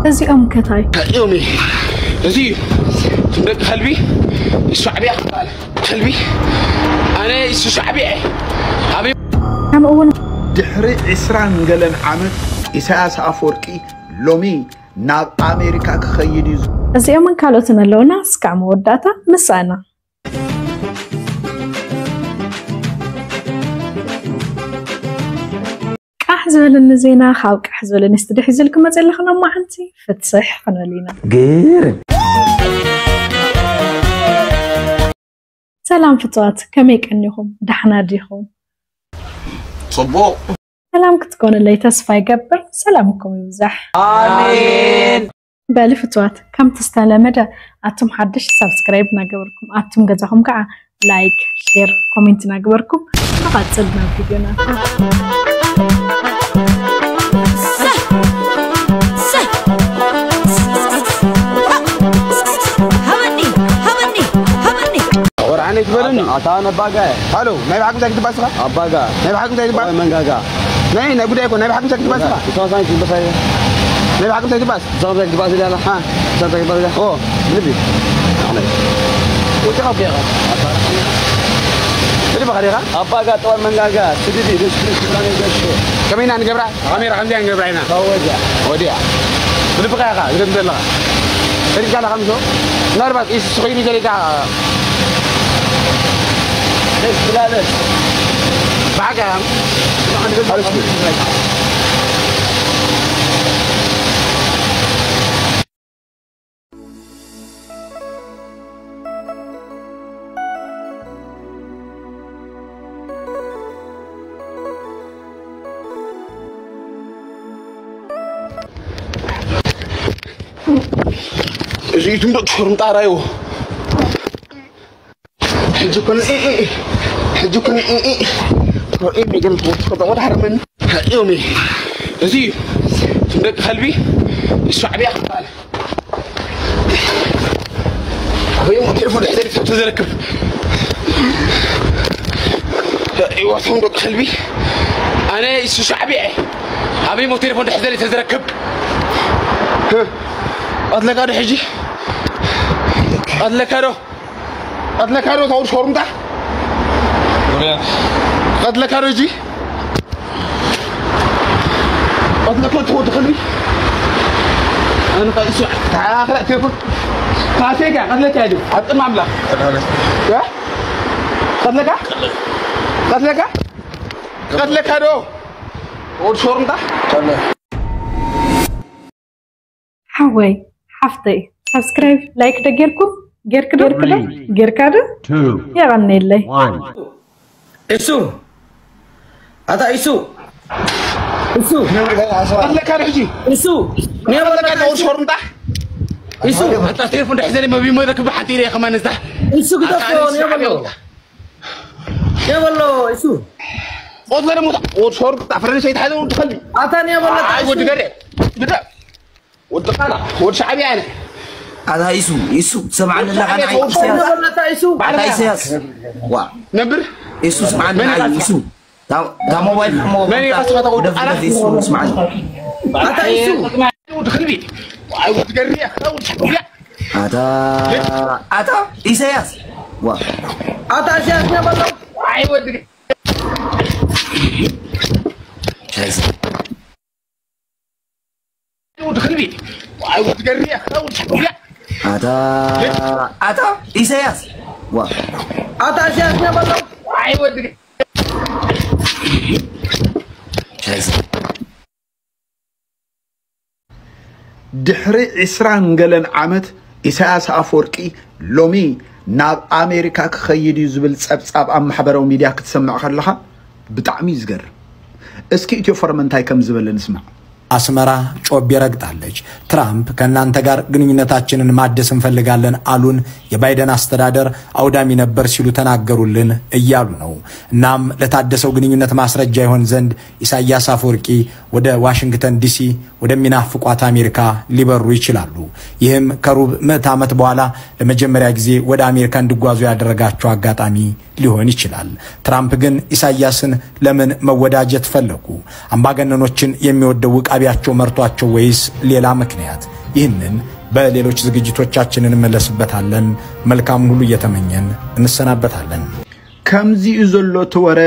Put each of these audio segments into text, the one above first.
እዚኦም ከታይ እዮም። እዚ እዩ። እቶም ደቂ ከልቢ ሻዕብያ ክበሃል። ከልቢ ኣነ እሱ ሻዕብያ እየ። ኣበይ ከምኡ እውን ድሕሪ ዕስራን ገለን ዓመት ኢሳያስ ኣፈወርቂ ሎሚ ናብ ኣሜሪካ ክኸይድ እዩ። እዚኦምን ካልኦትን ኣለውና። እስካዕ መወዳእታ ምሳና። ቃሕ ዝበለኒ ዜና ካብ ቃሕ ዝበለኒ ስቱዲዮ ሒዘልኩም መፅእ ኣለኹ። ሎማዓንቲ ፍትሕ ክንብል ኢና። ግርም። ሰላም ፍትዋት፣ ከመይ ቀኒኹም? ዳሕና ዲኹም? ጽቡቕ። ሰላም ክትኮኑለይ ተስፋ ይገብር። ሰላምኩም ይብዛሕ። ኣሜን። በሊ ፍትዋት፣ ከምቲ ዝተለመደ ኣቱም ሓድሽ ሳብስክራይብ እናገበርኩም፣ ኣቱም ገዛኹም ከዓ ላይክ፣ ሼር፣ ኮሜንት እናገበርኩም ንቐጽል ናብ ቪድዮና። ሃበኒ ሃበኒ ሃበኒ ወርዓነይ ትበለኒ ኣታ ነባጋ ሃሎ ናይ ብሓቂ እንታይ ክትባል ስኻ ኣባጋ ናይ ብሓቂ እንታይ ትባል ወይ መንጋጋ ናይ ናይ ጉዳይ እኮ ናይ ብሓቂ እንታይ ክትባል ስኻ እሳሳን ትበሳየ ናይ ብሓቂ እንታይ ትባል እሳሳን ትባስ ዳላ ሃ እሳሳን ትባስ ዳላ ኦ ልቢ ወጭኻ ዲኻ ልቢ ኸዲኻ ኣባጋ ጠዋል መንጋጋ ስድዲ ደስክሪፕሽን ገሾ ከመይና ንገብራ ካሜራ ከምዚኣ ንገብራ ኢና ታወጃ ወዲያ ብልብኻ ኢኻ ዝገድም ዘለኻ ሰዲድካ ኣለኻ ምሶ ምናልባት ኢስ ስኸይኑ ገሊካ ደስ ትላለች ብሓቂ ኢኻ እዚ ትምዶ ትፈርም ጣራዮ ሕጂ ኮነ ሕጂ ኮነ ሮኤ ሚገል ወደ ወደ ሐርመን ዮሚ እዚ ትምደቅ ከልቢ ሻዕቢያ ክባል ወይ ቴሌፎን ሕዘሪ ተዘረክብ ይወቶም ደቂ ከልቢ ኣነ እሱ ሻዕቢያ ኣበይ ሞ ቴሌፎን ሕዘሪ ተዘረክብ ቀትለካ ዶ ሕጂ ቀትለካ ዶ ቀትለካ ዶ ታውር ሾሩምታ ቀትለካ ዶ ሕጂ ቀትለካ ትወድ ከልቢ ኣነ ቃ እሱ ታኸላ ቴሌፎን ካሴካ ቀትለካ ዶ ኣብ ጥማ ኣምላኽ ቀትለካ ቀትለካ ቀትለካ ዶ ወድ ሾሩምታ ሓወይ ሓፍተይ ሳብስክራይብ ላይክ ዶ ጌርኩም ጌርክ ዶ ጌርክ ዶ ጌርካ ዶ የቐንየለይ እሱ ኣታ እሱ እሱ ኣለካ ዶ ሕጂ እሱ ኔበለካ ወድ ሾሩምታ እሱ ኣታ ቴሌፎን ድሕዘ መቢ መዘክብ ሓንቲ ኢለ ከማን እዛ እሱ ግደፎ ኔበሎ ኔበሎ እሱ ቆት ወደ ሞታ ወድ ሾሩምታ ፈረንሳይ ተሓዘ ወድ ከልቢ ኣታ ኔበለካ ኣይ ወድ ገደ ብዳ ወዲ ቃላ ወዲ ሻዕብያ ኣነ ኣታ ኢሱ ኢሱ ሰምዓኒ ኣለኻ ንዓይ ኢሳያስ ኔበለካ እሱ ኣታ ኢሳያስ ዋ ነብር ኢሱ ስምዓኒ ንዓይ ኢሱ እታ ሞባይል ሕሞ መን ኢኻ ስኻ ተቐውጥ? ደፍ ደፍ ኢሱ ስምዓኒ ኣታ ኢሱ ወዲ ከልቢ ኣይ ወዲ ገርያ ወዲ ሻዕብያ ኣታ ኣታ ኢሳያስ ዋ ኣታ ኢሳያስ ኔበሎ ኣይ ወዲ ወዲ ከልቢ ኣይ ወዲ ገርያ ወዲ ሻዕብያ ኣታ ኣታ ኢሳያስ ዋ ኣታ ኢሳያስ ኔበሎ ኣይ ወዲ ድሕሪ ዕስራን ገለን ዓመት ኢሳያስ ኣፈወርቂ ሎሚ ናብ ኣሜሪካ ክኸይድ እዩ ዝብል ጸብጻብ ኣብ ማሕበራዊ ሚድያ ክትሰምዕ ከለኻ ብጣዕሚ እዩ ዝገርም። እስኪ ኢትዮ ፎረም እንታይ ከም ዝበለ ንስማዕ። ኣስመራ ጮቤ ረግጣለች። ትራምፕ ከእናንተ ጋር ግንኙነታችንን ማደስ እንፈልጋለን አሉን። የባይደን አስተዳደር አውዳሚ ነበር ሲሉ ተናገሩልን እያሉ ነው። እናም ለታደሰው ግንኙነት ማስረጃ ይሆን ዘንድ ኢሳያስ አፈወርቂ ወደ ዋሽንግተን ዲሲ ወደሚናፍቋት አሜሪካ ሊበሩ ይችላሉ። ይህም ከሩብ ምዕት ዓመት በኋላ ለመጀመሪያ ጊዜ ወደ አሜሪካ እንዲጓዙ ያደረጋቸው አጋጣሚ ሊሆን ይችላል። ትራምፕ ግን ኢሳያስን ለምን መወዳጀት ፈለጉ? አምባገነኖችን የሚወደው ውቃቢያቸው መርቷቸው ወይስ ሌላ ምክንያት? ይህንን በሌሎች ዝግጅቶቻችን እንመለስበታለን። መልካሙን ሁሉ እየተመኘን እንሰናበታለን። ከምዚኡ ዘሎ እቲ ወረ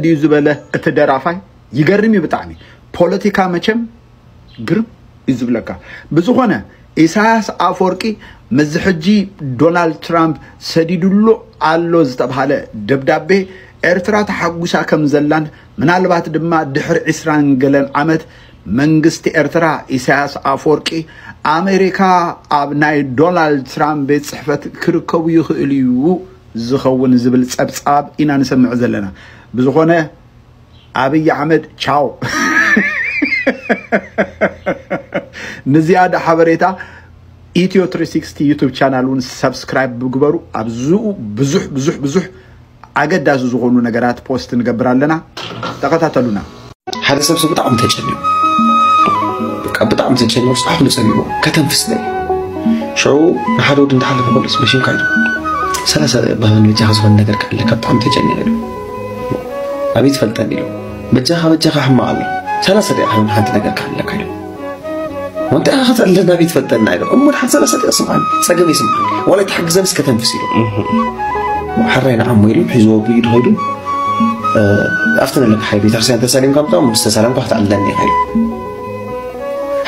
ድዩ ዝበለ እቲ ደራፋይ? ይገርም እዩ ብጣዕሚ። ፖለቲካ መቸም ግርም እዩ ዝብለካ። ብዝኾነ፣ ኢሳያስ ኣፈወርቂ ምስዚ ሕጂ ዶናልድ ትራምፕ ሰዲዱሉ ኣሎ ዝተብሃለ ደብዳቤ፣ ኤርትራ ተሓጒሳ ከም ዘላን ምናልባት ድማ ድሕሪ ዕስራን ገለን ዓመት መንግስቲ ኤርትራ፣ ኢሳያስ ኣፈወርቂ፣ ኣሜሪካ ኣብ ናይ ዶናልድ ትራምፕ ቤት ጽሕፈት ክርከቡ ይኽእሉ እዩ ዝኸውን ዝብል ጸብጻብ ኢና ንሰምዕ ዘለና። ብዝኾነ፣ ኣብይ ኣሕመድ ቻው። ንዝያዳ ሓበሬታ ኢትዮ ትሪ ሲክስቲ ዩቱብ ቻናል እውን ሰብስክራይብ ግበሩ። ኣብዝኡ ብዙሕ ብዙሕ ብዙሕ ኣገዳሲ ዝኾኑ ነገራት ፖስት ንገብር ኣለና። ተኸታተሉና። ሓደ ሰብ ሰብ ብጣዕሚ ተጨኒቑ፣ በቃ ብጣዕሚ ተጨኒቑ፣ ጻሕሉ ጸሚቑ ከተንፍስ ደልዩ። ሽዑ ንሓደ ወዲ እንዳሓለፈ ከሎስ መሽንካ ኢሉ፣ "ሰላሳ ደቂቕ በጃኻ ዝኾነ ነገር ከኣለካ ብጣዕሚ ተጨኒቑ" ኢሉ። "ኣበይ ትፈልጠኒ?" ኢሉ። "በጃኻ በጃኻ ሕማቕ ኣሎ፣ ሰላሳ ደቂቕ ሓንቲ ነገር ከኣለካ" ኢሉ። "ወንታ ኢኻ ከተዕልለና ኣበይ ትፈልጠና?" ኢሉ። "እሞ ድሓን ሰላሳ ደቂቕ ስምዓኒ፣ ጸገም ይስምዓኒ፣ ዋላ ኣይትሓግዘንስ ከተንፍስ" ኢሉ። ሓራይ ንዓሞ ኢሉ ሒዝዎ ብኢዱ ኸይዱ፣ እ፣ ኣብቲ ዘለካ ሓይ ቤተክርስትያን ተሳሊምካ ምጻእ፣ ምስ ተሳለምካ ክትዓልለኒ ኢኻ ኢሉ።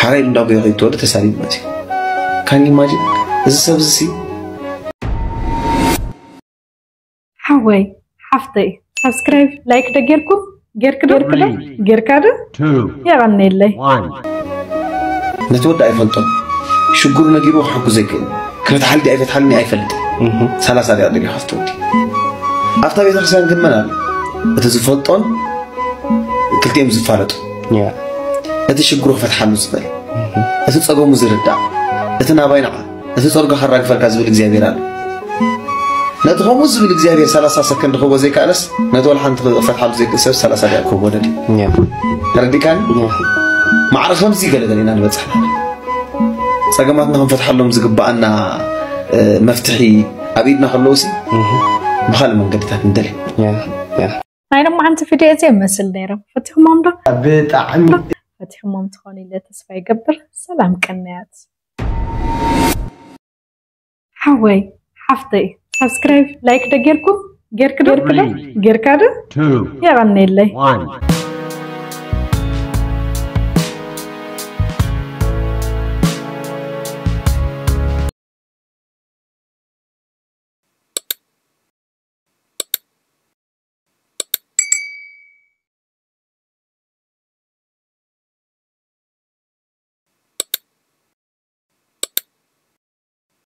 ሓራይ ኢሉ እንዳጎየ ኸይዱ ተወዲ ተሳሊሙ መጺኡ። ካን ኢማጂን? እዚ ሰብ እዚ ሲ ሓወይ ሓፍተይ ሳብስክራይብ ላይክ ዶ ጌርኩም? ጌርክ ዶ? ጌርክ ዶ? ጌርካ ዶ? Two, የቐንየለይ። One. ነቲ ወዲ ኣይፈልጦን። ሽግሩ ነጊርዎ ክሕግዞ ኣይክእልን። ክፈትሓልኒ ኣይፈትሓልኒ ኣይፈልጥን። እህ። ሰላሳ ደቂቕ ደሊኻ ኣብቲ ወዲ። ኣብታ ቤተክርስትያን ግን መን ኣሎ? እቲ ዝፈልጦን ክልቲኦም ዝፋለጡ። ያ። እቲ ሽግሩ ክፈትሓሉ ዝኽእል። እህ። እቲ ጸገሙ ዝርዳእ። እቲ ናባይ ንዓ። እቲ ጸርጎ ከራግፈልካ ዝብል እግዚኣብሔር ኣሎ። ነቲ ከምኡ ዝብል እግዚኣብሔር ሰላሳ ሰከንድ ክህቦ ዘይከኣለስ፣ ነቲ ወላ ሓንቲ ክፈትሓሉ ዘይክእል ሰብ ሰላሳ ደቂቕ ክህቦ ደልዩ። ያ። ተረዲእካኒ? ያ። ማዕረ ከምዚ ገለ ገለ ኢና ንበጽሕ። ጸገማትና ክንፈትሓሎም ዝግብኣና፣ እ፣ መፍትሒ ኣብ ኢድና ከለውሲ፣ እህ። ብኻልእ መንገድታት ንደሊ። ያ፣ ያ። ናይ ሎማዓንቲ ቪድዮ እዚ ይመስል ነይሮም። ፈቲኹሞም ዶ? ብጣዕሚ። ፈቲኹሞም ትኾኑ ኢለ ተስፋ ይገብር። ሰላም ቀናያት። ሓወይ ሓፍተይ ሳብስክራይብ ላይክ ዶ ጌርኩም? ጌርክ ዶ? Three, ጌርካ ዶ? Two, የቐንየለይ። One.